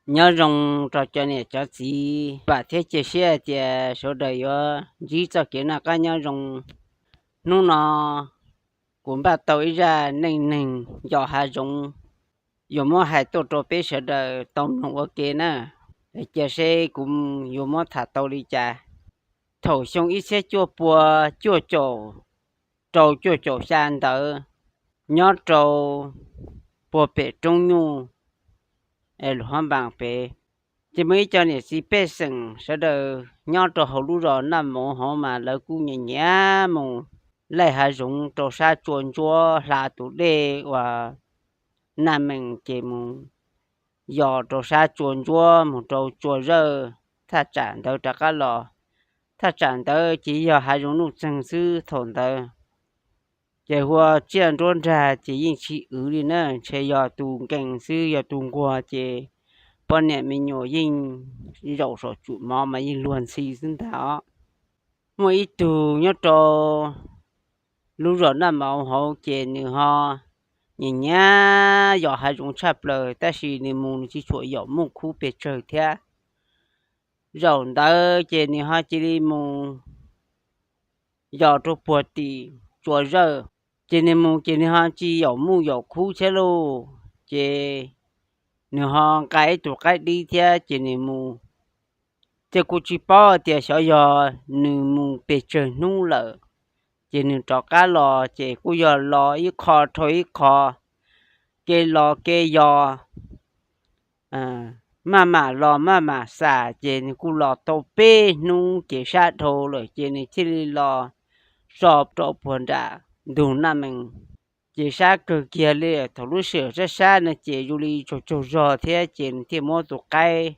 Nyob zoo rau cov niam cov txiv, vam thiab cia siab tias sawv daws yuav ntsib txoj kev noj qab nyob zoo. Hnub no kuv npaj tau ib zaj neej neeg ncov hav zoov yuav muab hais tuaj rau peb sawv daws tau mloog ua ke na. Cia seb kuv yuav muab tham tau li cas. Thaum xyoo ib txhiab cuaj pua cuaj caum rau cuaj caum xya ntawd, nyob rau puag pem roob nyuj Luas Hab Npas pem, ces muaj ib co niam txiv pej xeem sawv daws nyob rau hauv lub zos Naj Mauv hauv mas lawv kuj nyiam nyiam mus laij hav zoov rau sab tsua ntsuab hla tus dej uas Naj Mees ces mus yos rau sab tsua ntsuab mus rau tsua zawj, thaj tsam ntawd rov qab los. Thaj tsam ntawd ces yog hav zoov nuj txeeg xwb thaum ntawd. Ces hu ua tsiaj nruab nrag ces yeej tsis wv li na, ntshe yog tus nkees xwb, yog tus nquag ces poj niam me nyuam yeej zaum saum tsum mov mas yeej luag ntxhi xwb ntag os. Muaj ib tug nyob rau lub zos Naj Mauv hauv ces nws ho nyiam nyiam yos hav zoov tshaj plaws, tab sis nws mus nws tsis tshua yos muaj khub pes tsawg thiab. Zaum ntawd ces nws ho cia li mus yos rau puag tim tsua zawj. Ces nws mus ces nws ho tsis yos muaj yos khub thiab lauj, ces nws ho nqa ib tug qaib dib thiab ces nws mus. Ces kuj tsis paub tias xyov yog nws mus pes tsawg hnub lawm, ces nws rov qab los ces kuj yog los ib qho dhau ib qho, kev los kev yos, maj mam los maj mam xam, ces nws kuj los tau peb hnub ces sab dhau lawm ces nws thiaj li los so rau puag nram ntug Naj Mees. Ces sab kawg kiag li, thaum lub sij hawm sab sab no ces zoo li tsaug tsaug zog thiab ces nws thiaj muab tus qaib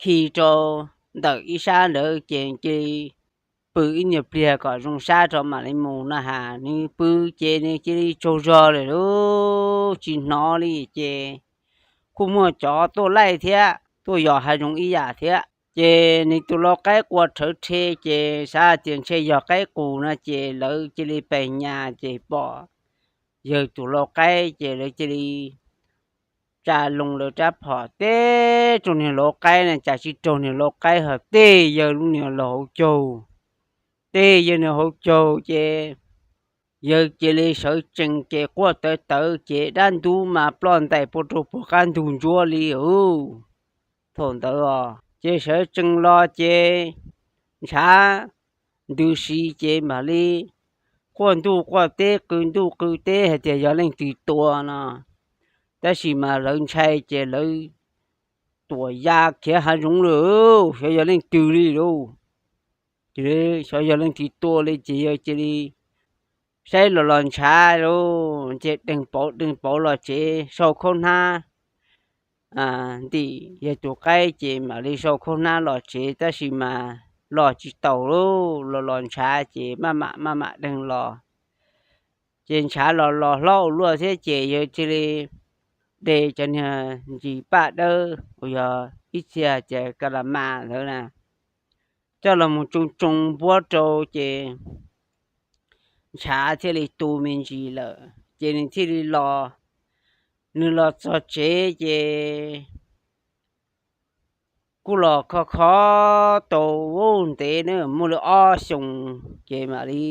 khi rau ntawm ib sab ntawd ces cia li pw ib nyuag pliag kom zoo sab rau mam li mus no has. Nws pw ces nws cia li tsaug zog lawm lauj, tsis hnov li ces kuj muaj cov tuaj laij thiab tuaj yos hav zoov ib yam thiab. Ces nws tus lau qaib qua rhawv rhe ces xav tias ntshe yog qaib qus no ces lawv cia li pes nyas ces pom yawg tus lau qaib ces lawv cia li tsa loo lawv rab phom teb rau niag lau qaib na, cas tsis raug niag lau qaib ho tej yawg lub niag laug hauv caug. Tej yawg niag hauv caug ces yawg cia li sawv tsees ces quaj tawv tawv ces dab ntub mas ploj ntais puag rau puag qab ntug ntsuab li lauj. Thaum ntawd os ces sawv tsees los ces ntshav ntws si ces mam li quaj ntuj quaj teb qw ntuj qw teb hais tias yog leej twg tua no. Tab sis mas lawv ntshai ces lawv tuam ya khiav hav zoov lawm, xyov yog leej twg li lauj. Ces xyov yog leej twg tua li ces yawg cia li saib los los ntshav lauj, ces deeg pauv deeg pauv los tsev sau khaub hnab ntim yawg tus qaib ces mam li sau khaub hnab los tsev, tab sis mas los tsis taus lauj, los los ntshav ces maj mam maj mam deeg los. Ces ntshav los los hlob ua luaj thiab ces yawg cia li de cov niag ntsis paj dawb uas yog ib txhia hais tias ka la mas ntawd na, coj los mus tsoo tsoo npuab rau ces ntshav thiaj li tu me ntsis lawm ces nws thiaj li los. Nws los txog tsev ces kuj los kho kho tau ntev na, muaj li ob xyoos ces mam li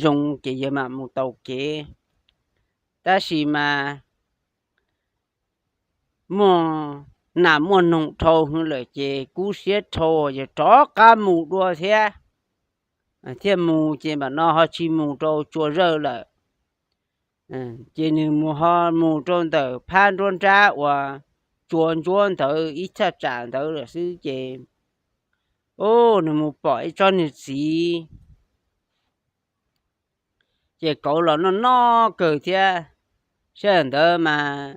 zoo ces yawg mam mus taus kev. Tab sis mas muaj nas muaj noog dhau hwv lawm ces kub siab dhau yawg rov qab mus dua thiab. Thiaj mus ces mam no ho tsis mus rau tsua zawj lawm, ces nws mus ho mus rau ntawm phab nruab nrab uas tsua ntsuab ntawd ib thaj tsam ntawd lawm xwb ces, ub, nws mus pom ib tsob niag txiv ces kauv los noj noj kawg thiab. Sij hawm ntawd mas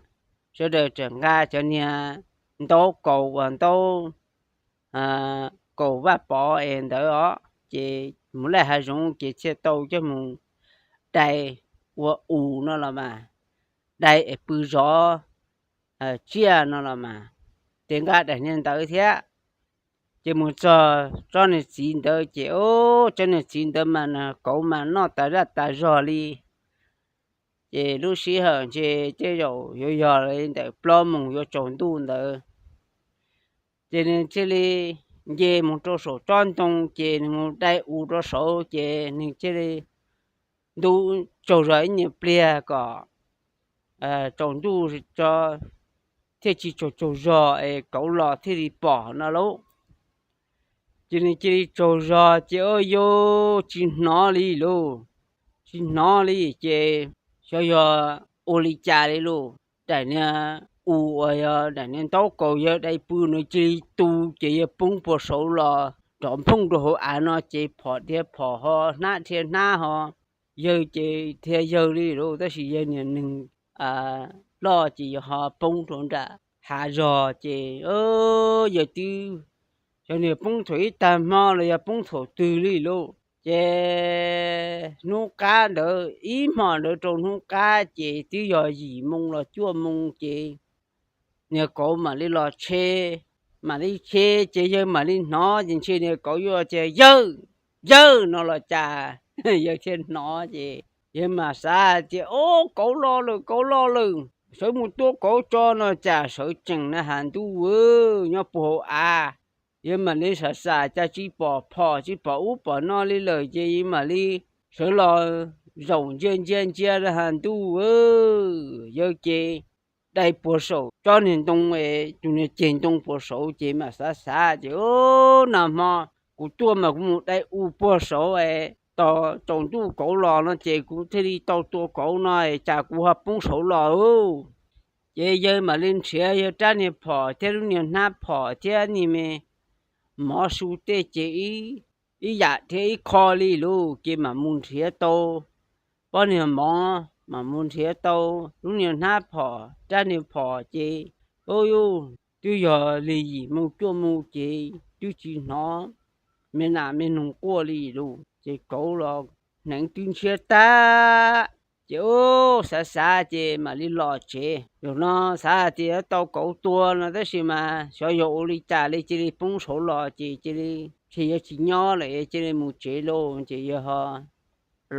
sawv daws tseem nqa cov niag ntaub kaus uas ntaub kaus vaj pov es ntawd os, ces mus laij hav zoov ces thiaj tau coj mus dai ua us no los mas, dai es pw zov tsiaj no los mas, ces nqa daim niag ntawd thiab. Ces mus txog tsob niag txiv ntawd ces, ub, tsob niag txiv ntawd mas kauv mas noj tas zaj tas zog li. Ces lub sij hawm ntshe tej zaum yuav yog li ntawm plaub moos yuav tsaus ntuj ntawd, Ces nws thiaj li nce mus rau saum tsob ntoo, ces nws mus dai u rau saud, ces nws thiaj li ntub tsaug zog ib nyuag pliag kom tsaus ntuj tso thiaj tsis tsaug tsaug zog es kauv los thiaj li pom no lauj. Ces nws cia li tsaug zog ces ua yuj tsis hnov li lauj, tsis hnov li. Ces xyov yog ua li cas li lauj, daim niag u uas yog daim niag ntaub kaus yawg dai pw no cia li tu, ces yawg poob puag saud los nrov nphooj rau hauv av no, ces phom dhia phom ho hnab dhia hnab ho, yawg ces dhia yawg li lauj, tab sis yawg niag neeg loj ces yawg ho poob rau nram hav zog. Ces yawg twb, xyov niag poob thaum ib tag hmo los yog poob thaum twg li lauj. Ces hnub qab ntawd ib hmo ntawd rau hnub qab ces twb yog yim moo los cuaj moo ces niag kauv mam li los tsheb, mam li tsheb ces yawg mam li hnov ces ntshe niag kauv yuav tias yawg, yawg no los cas yawg thiaj hnov. Ces yawg mam xav tias o, kauv los lawm, kauv los lawm, sawv mus tua kauv tso no cas sawv tsees na has ntuj nyob puag hauv av. Yawg mam li xav xav cas tsis pom phom tsis pom ub pom no li lawm ces yawg mam li sawv los zaum ntsia ntsia ntsia na has ntuj, yawg ces dai puag saum tsob niag ntoo, tus niag ceg ntoo puag saud ces mam xav xav ces o, nag hmo kuv tuaj mas kuv mus dai u puag saud es tos tsaus ntuj kauv los no ces kuv thiaj li tau tua kauv no, cas kuv ho poob saud los. Ces yawg mam li nrhiav yawg rab niag phom thiab lub niag hnab phom thiab niag me mov su tej ces ib yam thiab ib qho li lauj, ces mam mus nrhiav tau pob niag mov, mam mus nrhiav tau lub niag hnab phom rab niag phom ces o, yuj twb yog li yim moo cuaj moo ces twb tsis hnov me nas me noog quaj li lauj. Ces kauv los hneev twb ntshiab tag. Ces u, xav xav ces mam li los tsev. Zaum no xav hais tias yuav tau kauv tua no tab sis mas xyov yog ua li cas li cia li poob saud los ces cia li, ces yawg tsis nyob lawm cia li mus tsev lauj. Ces yawg ho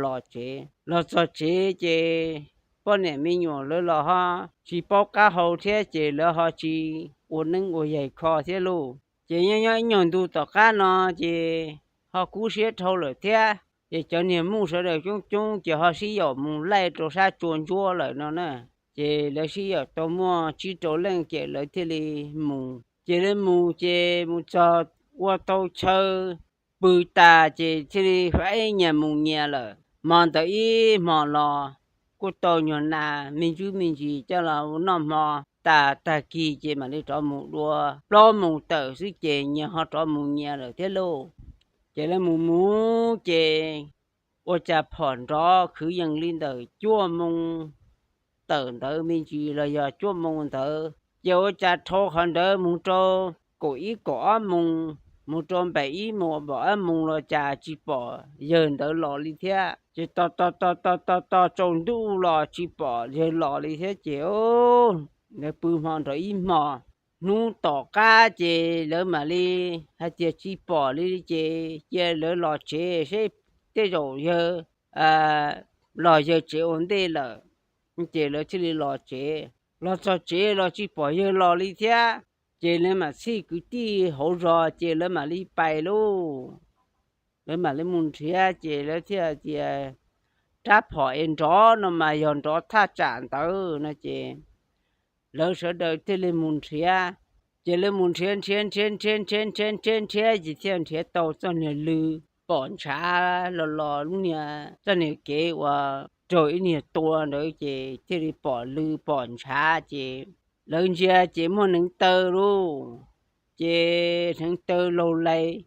los tsev, los txog tsev ces poj niam me nyuam lawv los ho tsis paub qab hau thiab ces lawv ho tsis ua neeb ua yaig kho thiab lauj. Ces nyob nyob ib nyuag ntu tom qab no ces ho kub siab dhau lawm thiab, ces cov niag muj sawv daws coob coob ces ho sib yaum mus laij rau sab tsua ntsuab lawm no na. Ces lawv sib yaum tau muaj tsib rau leej ces lawv thiaj li mus. Ces lawv mus ces mus txog ua tau chaw pw tas ces thiaj li faib nyias mus nyias lawm. Hmo ntawd ib hmo los kuj tau nyuag nas me ntsis me ntsis coj los noj hmo tas, tag kis ces mam li rov mus dua plaub moos tawm xwb ces nyias ho rov mus nyias lawm thiab lauj. Ces lawv mus mus ces ua cas phom nrov khwv yees li ntawm cuaj moos tawm ntawd me ntsis los yog cuaj moos ntawd, ces ua cas dhau qhov ntawd mus rau kaum ib kaum ob moos, mus rau npaum ib moos npaum ob moos los cas tsis pom yawg ntawd los li thiab. Ces tos tos tos tos tos tos tsaus ntuj los tsis pom yawg los li thiab ces lawv pw hmo nrog ib hmo. Hnub tom qab ces lawv mam li hais tias tsis pom li ces cia lawv los tsev seb tej zaum yawg los yawg tsev ua ntej lawm, ces lawv thiaj li los tsev. Los txog tsev los tsis pom yawg los li thiab, ces lawv mam txhij kwv tij hauv zos ces lawv mam li pais lauj. Lawv mam li mus nrhiav ces lawv thiaj tias rab phom es nrov no mas yog nrov thaj tsam ntawd no ces lawv sawv daws thiaj li mus nrhiav. Ces lawv mus nrhiav nrhiav nrhiav nrhiav nrhiav nrhiav nrhiav nrhiav ces thiaj nrhiav tau txoj niag lw pom ntshav los los lub niag txoj niag kev uas raug ib niag tua ntawd ces thiaj li pom lw pom ntshav ces lawv ntsia ces muaj hneev taw lauj, ces hneev taw laug lais,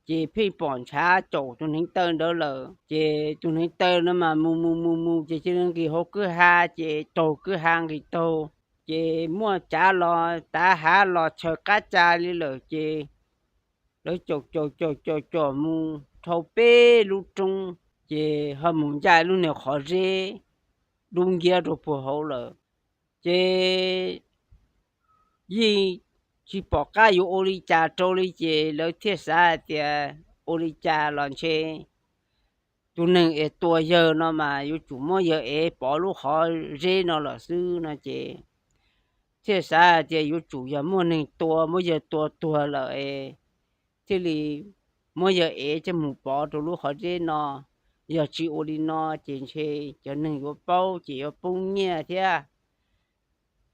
ces pheej pom ntshav caum tus hneev taw ntawd lawm ces tus hneev taw no mas mus mus mus mus ces cia li nqis hauv kwj ha ces taug kwj ha nqis taug, ces muaj cav los tav hav los chaws qab ca li lawm ces lawv caum caum caum caum caum mus dhau peb lub roob, ces ho mus ncaj lub niag qhov zeb dub nciab rau puag hauv lawm. Ces yeej tsis pom qab yuav ua li cas rau li ces lawv thiaj xav hais tias ua li cas los ntshe tus neeg es tua yawg no mas yuav tsum muab yawg ev pov lub qhov zeb no lawm xwb no ces thiaj xav hais tias yuav tsum yog muaj neeg tua, muab yawg tua tuag lawm es thiaj li muab yawg ev coj mus pov rau lub qhov zeb no. Yog tsis ua li no ces ntshe cov neeg yuav paub ces yuav poob nyiaj thiab.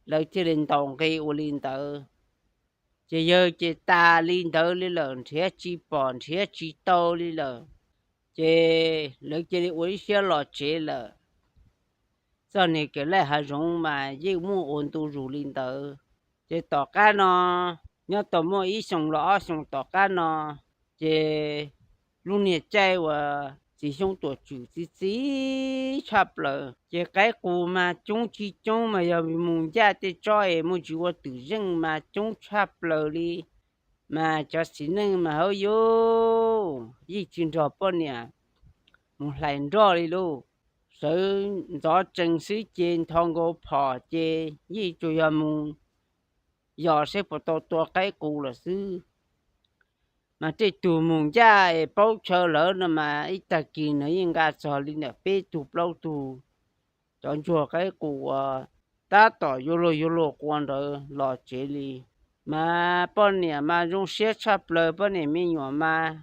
Lawv thiaj li ntaus nqi ua li ntawd. Ces yawg ces tas li ntawd li lawm, nrhiav tsis pom nrhiav tsis tau li lawm. Ces lawv cia li ua ib siab los tsev lawm. Txoj niag kev laij hav zoov mas yeej muaj ua ntu zus li ntawd. Ces tom qab no, nyob tau muaj ib xyoos los ob xyoos tom qab no, ces lub niag caij uas txiv Xyoob Tuam Tswm txi txiv tshaj plaws ces qaib qus mas coob tsis coob mas yog mus ncaj tej tsob es muaj tsis ua twm zeej mas coob tshaj plaws li. Mas cov txiv neej mas hauv yuv yeej tsis nrog poj niam mus hlais nroj li lauj. Sawv ntxov tsees xwb ces nthos nkaus phom ces yeej tsuas yog mus yos saib puas tau tua qaib qus lawm xwb. Mas tej tug mus ncaj es paub chaw lawm no mas ib tag kis no yeej nqa txog li ntawm peb tug plaub tug cov ntsuag qaib qus uas tab tom yuav luag yuav luag qua ntawd los tsev li. Mas poj niam mas zoo siab tshaj plaws, poj niam me nyuam mas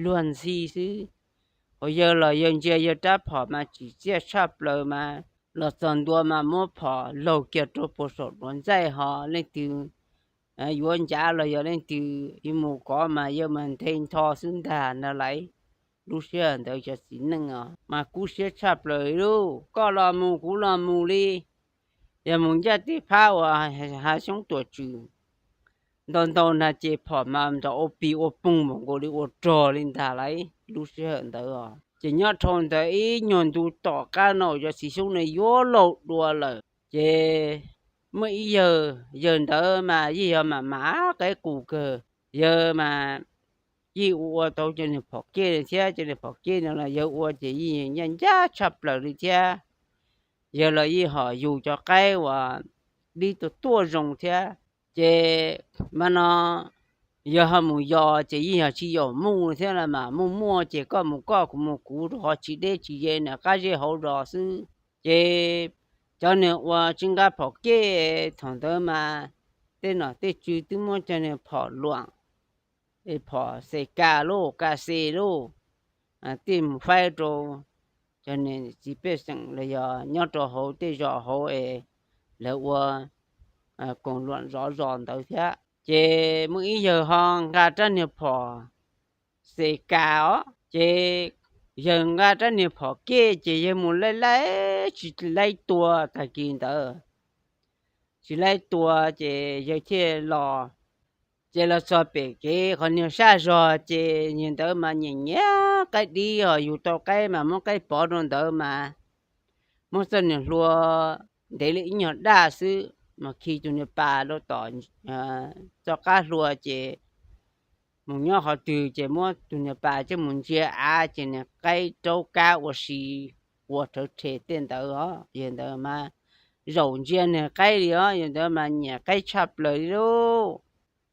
luag ntxhi xwb. Hos yawg los yawg ntsia yawg rab phom mas tsim txiaj tshaj plaws mas los txog ntua mas muab phom laug kiag rau puag saum duav ntxaij ho leej twg yuav ncav los yog leej twg yuav mus kov mas yawg mas nthe ntho xwb ntag na laiv. Lub sij hawm ntawd cov txiv neej os mas kub siab tshaj plaws li lauj, koj los mus kuv los mus li. Yog mus ncaj tej phab uas hav xyoob tuam tswm ntau ntau na ces phom mas nrov ua pig ua poog npaum nkaus li ua rog li ntag laiv lub sij hawm ntawd os. Ces nyob dhau ntawd ib nyuag ntu tom qab no cov txiv xyoob ne yuav laus dua lawm ces muaj ib yawg, yawg ntawd mas yeej yog mam mam qaib qus kawg. Yawg mas yeej ua ua tau cov niag phom kej thiab, cov niag phom kej no los yawg ua ces yeej ncaj ncaj tshaj plaws li thiab. Yawg los yeej ho yug cov qaib uas dib tuaj tuaj zoo thiab. Ces mas no yawg ho mus yos ces yeej yog tsis yaum muj thiab los mas muaj muaj ces koj mus koj kuv mus kuv rau qhov tsis deb tsis ze nram qab zej hauv zos xwb. Ces cov niag uas tsis nqa phom kej thaum ntawd mas tej nom tej tswv twb muab cov niag phom luam, phom xes kas lauj, kas xes lauj, tej mus faib rau cov niag txiv pej xeem los yog nyob rau hauv tej zos hauv es lawv ua koom luam zov zos ntawd thiab. Ces muaj ib yawg ho nqa rab niag phom xes kas os, ces yawg nqa rab niag phom kej ces yawg mus laij laij tsis laib tua tag kis ntawd, tsis laib tua ces yawg thiaj los. Ces los txog pem kev qhov niag sab zog ces niag ntawd mas nyiam nyiam qaib dib os, yug tau qaib mas muab qaib pov rau ntawd mas muab txoj niag hlua ntev li ib nyuag daj xwb mas khi tus niag pas rau tom txoj qab hlua ces mus nyob qhov twg ces muab tus niag pas coj mus ntsia av ces niag qaib raub kab ua si qua rhawv rhe tej ntawd os. Yawg ntawd mas zaum ntsia niag qaib li os, yawg ntawd mas nyiam qaib tshaj plaws li lauj.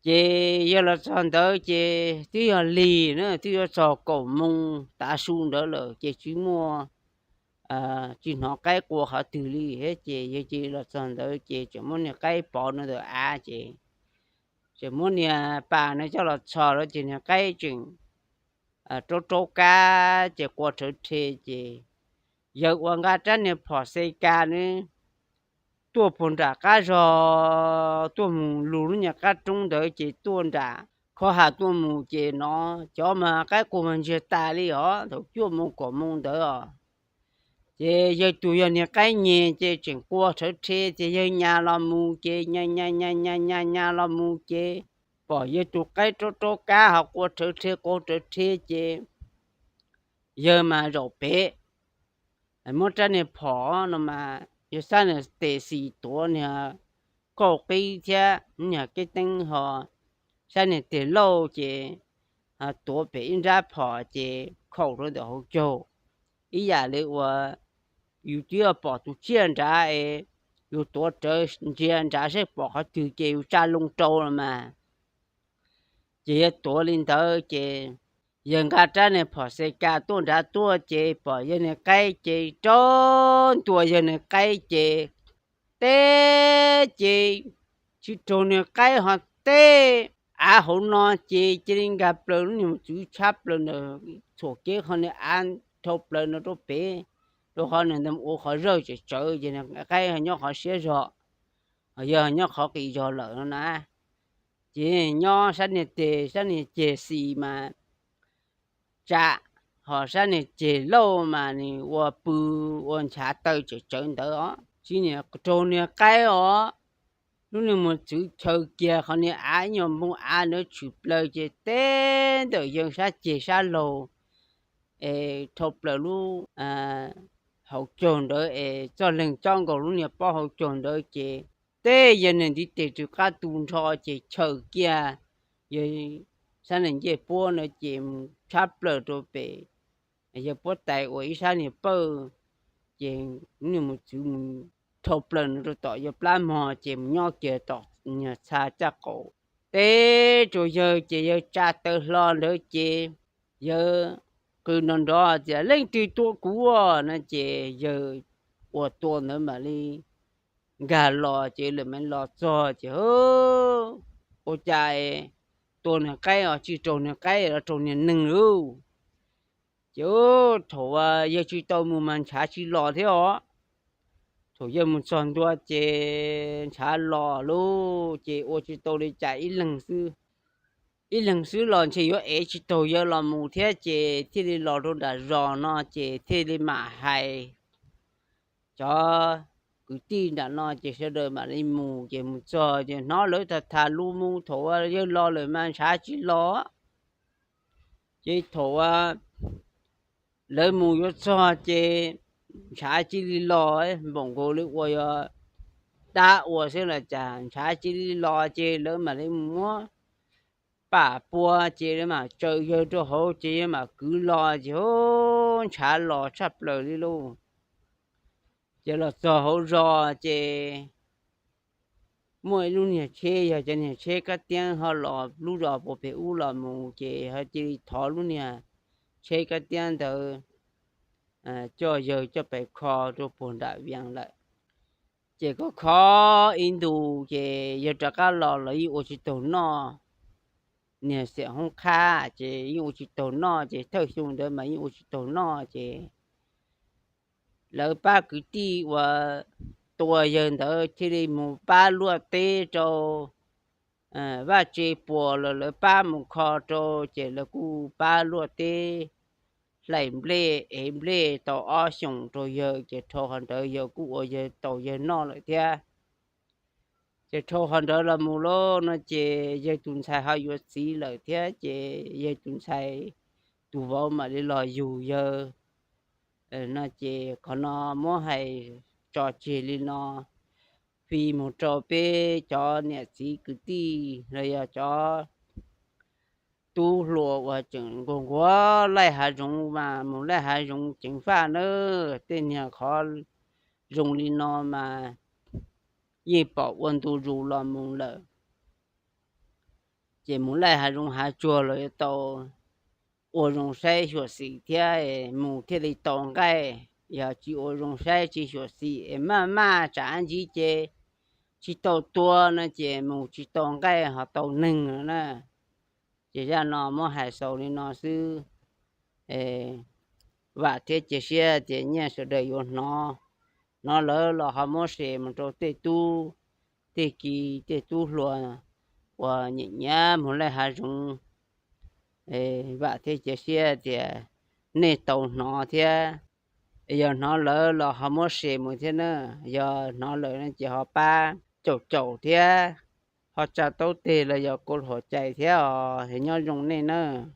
Ces yawg los txog ntawd ces twb yog lig na, twb yuav txog kaum moos tav su ntawd lawm ces tsis muaj tsis hnov qaib qua qhov twg li thiab. Ces yawg cia li los txog ntawd ces tseem muab niag qaib pov rau ntawm av ces tseem muab niag pas no coj los txhos rau ces niag qaib tseem raub raub kab ces qua rhawv rhe ces yawg uas nqa rab niag phom xes kas ne tuaj puag nram qab zog, tuaj mus lug lub nyuag qab roob ntawd ces tuaj nram khov ha tuaj mus ces no cov mas qaib qus mas ntsiag tas li os, thaum cuaj moos kaum moos ntawd os. Ces yawg tus yog niag qaib nyeg ces tseem qua rhawv rhe ces yawg nyas los mus ces nyas nyas nyas nyas nyas nyas los mus ces pom yawg tus qaib raub raub kab ho qua rhawv rhe qua rhawv rhe ces yawg mas zaum pem, muab rab niag phom no mas yawg sab niag tes xis tuav niag kauj qib thiab niag keb teeb ho sab niag tes lauj ces tuav pem ib nrab phom ces khaum rau ntawm hauv caug. Ib yam li uas yus twb pom tus tsiaj nrad es yus tuav rawv ntsia nrad saib pom qhov twg ces yus tsa loo rau los mas. Ces yawg tuav li ntawd ces yawg nqa rab niag phom xes kas tuaj nrad tuaj ces pom yawg niag qaib ces raub ntua yawg niag qaib ces teb ces tsis raug niag qaib ho tej av hauv no ces cia li nkag plaws lub niag mus txwv tshab plaws ntawm txhuam kiag qhov niag av dhau plaws no rau pem, rau qhov nws ua qhov zawj tsawv tsawv ces qaib nyob qhov siab zog, yog nyob qhov qis zog lawm no na. Ces nyob sab niag teg sab niag ceg xis mas tsam, ho sab niag ceg lauj mas nws ua pw ua nchav taw tsawv tsawv ntawd os. Tsis niag raug niag qaib os, lub niag mus txwv chaws kiag qhov niag av ib nyuag npoo av ntawd tshwm plaws ces teb ntawm yawg sab ceg sab laug es dhau plaws lub hauv caug ntawd es txoj leeg cob nkaus lub niag pob hauv caug ntawd ces tej yawg neeg ntiv tes rov qab tu nrho ces chaws kiag yawg sab neeg ncej puab ntawd ces mus tshab plaws rau pem yawg puab tais uas ib sab niag pawj, ces nws mus txwv mus dhau plaws no rau tom yawg plab mog ces mus nyob kiag tom niag txha caj qaum. Teb rau yawg ces yawg tsa taw hlo ntawd ces yawg qw nrov nrov tias, Leej twg tua kuv? No ces yawg uas tua ntawd mam li nkag los ces lawv mam los txog ces, Ua cas tua niag qaib os tsis raug niag qaib los raug niag neeg lauj? Ces thaum yawg tsis tau mus mas ntshav tsis los thiab os. Thaum yawg mus txog ntua ces ntshav los lauj, ces ua tsis tau li cas, ib leeg xwb los ntshe yuav ev tsis taug yawg los mus thiab ces thiaj li los rau nram zos no ces thiaj li mam hais cov kwv tij nram no ces sawv daws mam li mus ces mus txog ces hnov lawv tham tham lus mus, Thaum yawg los lawm mas ntshav tsis los. Ces thaum lawv mus yuav txog ces ntshav cia li los, npaum nkaus li ua yog dab ua xwb los cas ntshav cia li los ces lawv mam li mus muab pam pua ces lawv mam tsaws yawg rau hauv ces yawg mam kwv los ces ntshav los tshaj plaws li lauj. Ces los txog hauv zos ces muaj ib lub niag tsheb, yog cov niag tsheb kab tiab ho los lub zos puag pem ub los mus ces ho cia li thov lub niag tsheb kab tiab ntawd coj yawg coj pes kho rau puag nram Vias lawm. Ces kho kho ib ntus ces yawg rov qab los los yeej ua tsis taug noj. Niag xiam hoob qhab ces yeej ua tsis taug noj ces thawj xyoo ntawd mas yeej ua tsis taug noj ces lawv pab kwv tij uas tua yawg ntawd thiaj li mus pab luaj teb rau vaj tse puas los lawv pab mus kho rau ces lawv kuj pab luaj teb hlais nplej ev nplej tau ob xyoos rau yawg ces dhau qhov ntawd yawg kuj ua yawg tau yawg noj lawm thiab. Ces dhau qhov ntawd los mus lauj no ces yawg tus ntxhais ho yuav txiv lawm thiab ces yawg tus ntxhais tus vauv mam li los yug yawg no ces qhov no muab hais tso tseg li no, fij mus rau peb cov niam txiv kwv tij los yog cov tub hluas uas tseem nquag nquag laij hav zoov mas mus laij hav zoov ceev faj nawb. Tej niag qhov zoo li no mas yeej pom ua ntu zus los mus lawm. Ces mus laij hav zoov hav tsuag los yuav tau ua zoo saib xyuam xim thiab mus thiaj li tau nqaij. Yog tsis ua zoo saib tsis xyuam xim es maj maj tsam ntsis ces tsis tau tua no ces mus tsis tau nqaij ho tau neeg na. Ces zaj no muab hais xaus li no xwb. Vam thiab cia siab tias nyiaj sawv daws yuav hnov, hnov lawm los ho muab share mus rau tej tub tej ki, tej tub hluas uas nyiam nyiam mus laij hav zoov. Vam thiab cia siab tias nej tau hnov thiab. Yog hnov lawm los ho muab share mus thiab na. Yog hnov lawm no ces ho pab caum caum thiab, ho tsa taub teg los yog kov hluam cais thiab os. Nyob zoo nej nawb.